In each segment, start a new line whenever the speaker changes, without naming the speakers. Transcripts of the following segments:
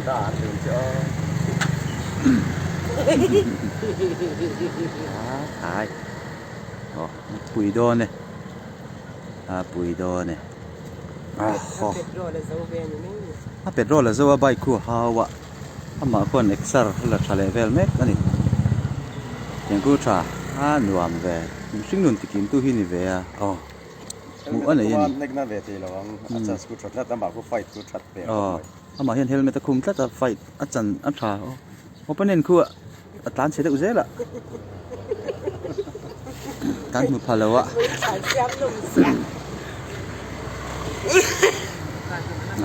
Honda an dun chu aw.
Ai aw pui dawn e a pui dawn e a haw a petrol a zo a bike khu a hau a amah khuan exer a la tha leh vel mek a ni tiang khu tha a nuam ve mihring nun tikim tu hi ni ve a aw. Hmuh a nei a ni. Aw amah hian helmet a khum tlat a fight a chan a tha aw opponent khu a tlan chhe deuh zel a kan hmu pha lo a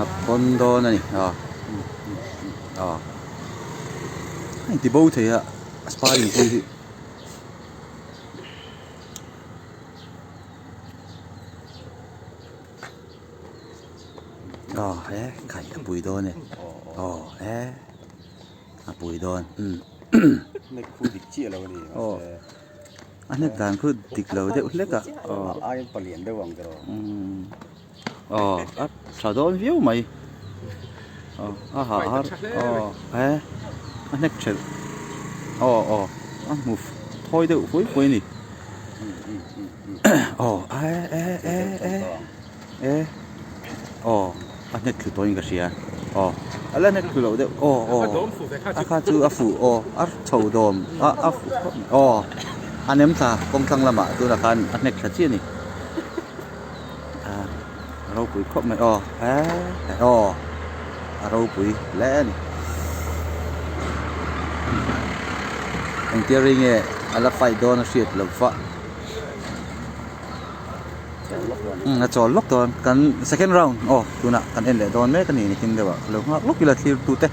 a pawn dawn a ni aw aw a inti bo thei a sparring pui hi. Aw he khai a pui dawn e aw he a pui dawn umm
Hnek khu dik chiah lo a ni
aw a hnek dan khu dik lo deuh hlek a aw
aiin palian deuh ang tiraw
umm aw a tha dawn viau mai aw a hah har aw he a hnek thelh aw aw a hmu thawi deuh fui fui a ni. Aw e e e e e aw a hnek thlu tawhin ka hria aw a la hnek thlu loh deuh aw aw a kha chu a fuh aw a chho dawm a a fuh khawp mai aw a nem thla kawng thlang lamah tunah khan a hnek thla chiah a ni a ropui khawp mai aw e aw a ropui hle a ni engtia rei nge a la fight dawn a hriat loh va umm a chawl lawk dawn kan second round aw tunah kan en leh dawn mek a ni nikin deuh ah ka lo nghak lawk ila thlir tute.